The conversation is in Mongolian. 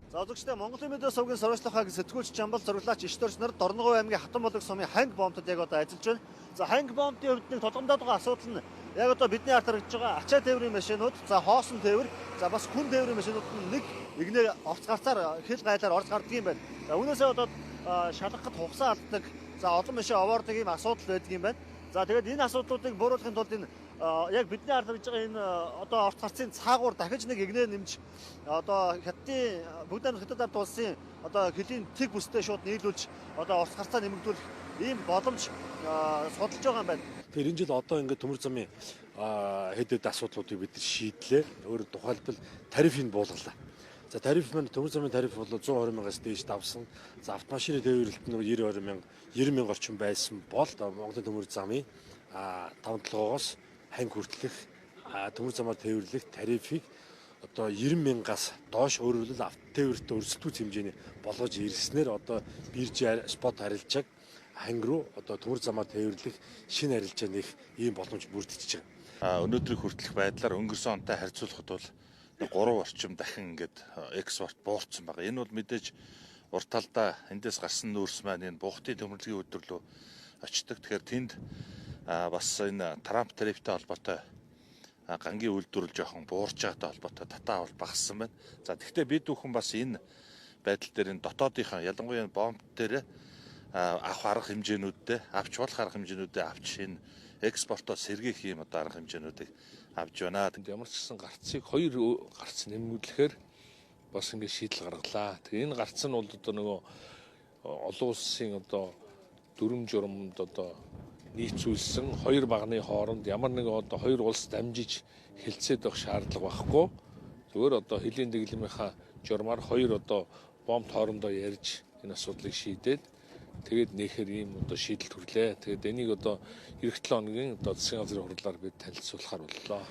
За, үзэгчдээ, Монголын мэдээ сувгийн сурвалжлах хагийн сэтгүүлч Жамбал, зураглаач Ишдорч нар Дорногов аймгийн Хатанболог сумын Ханг бомтод яг одоо ажиллаж байна. За, Ханг бомтын хувьд нэг тулгамдаад байгаа асуудал нь яг одоо бидний ард харагдж байгаа ачаа тээврийн машинууд, за, хоосон тээвэр, за, бас хүн тээврийн машинууд нь нэг эгнээ орц гарцаар хил гайлаар орж гардаг юм байна. За, үүнээсээ болоод шалгахад хугацаа алддаг, за, олон машин овоордог ийм асуудал байдаг юм байна. За, тэгээд энэ асуудлуудыг бууруулахын тулд энэ яг бидний ард харагдж байгаа энэ одоо орц гарцын цаагуур дахиж нэг эгнээ нэмж, одоо Хятадын бүгд найрамдах Хятад ард улсын одоо хөлийн тэг бүстэй шууд нийлүүлж, одоо орц гарцаа нэмэгдүүлэх ийм боломж судалж байгаа юм байна. Тэгэхээр энэ жил одоо ингээд төмөр замын хэд хэд асуудлуудыг бид шийдлээ. Өөрөөр тухайлбал, тарифыг буулгалаа. За, тариф маань, төмөр замын тариф бол 120 мянгаас дээш давсан. За, автомашины тээвэрлэлт нь 90 20 мянга, 90 мянга орчим байсан бол Монголын төмөр замын 5 толгоогоос Ханг хүртэлх төмөр замаар тээвэрлэх тарифыг одоо 90 мянгаас доош, өөрөөр хэлбэл, автотээвэрт өрсөлдөх хэмжээний болгож ирснээр одоо бирж spot арилжааг Ханг руу одоо төмөр замаар тээвэрлэх шинэ арилжаа нээх ийм боломж бүрдчихэж байгаа. Өнөөдрийн хүртэлх байдлаар өнгөрсөн онтой харьцуулахад бол 3 орчим дахин ингээд экспорт буурсан байгаа. Энэ бол мэдээж урд талдаа эндээс гарсан нүүрс маань энэ буухтын төмөрлөгийн үйлдвэр рүү очдог. Тэгэхээр тэнд бас энэ Трамп тарифтай холбоотой гангийн үйлдвэрлэл жоохон буурч байгаатай холбоотой татаа авал багассан байна. За, тэгэхдээ бид бүхэн бас энэ байдал дээр энэ дотоодынхаа, ялангуяа бомб дээр авах арга хэмжээнүүдтэй, авч болох арга хэмжээнүүдээ авч, энэ экспортоо сэргээх ийм одоо арга хэмжээнүүдийг авч байна. Ямар ч гэсэн гарцыг, хоёр гарц нэмэгдлэхээр бас ингээд шийдэл гаргалаа. Тэгээ энэ гарц нь бол одоо нөгөө олон улсын одоо дүрэм журамд одоо нийцүүлсэн, хоёр баганы хооронд ямар нэгэн одоо хоёр улс дамжиж хэлцээд байх шаардлага байхгүй. Зүгээр одоо хөлийн дэглэмийнхаа журмаар хоёр одоо бомб хоорондоо ярьж энэ асуудлыг шийдээд, тэгээд нээхээр ийм одоо шийдэл төрлөө. Тэгээд энийг одоо ирэх 7 хоногийн одоо засгийн газрын хурлаар бид танилцуулахар боллоо.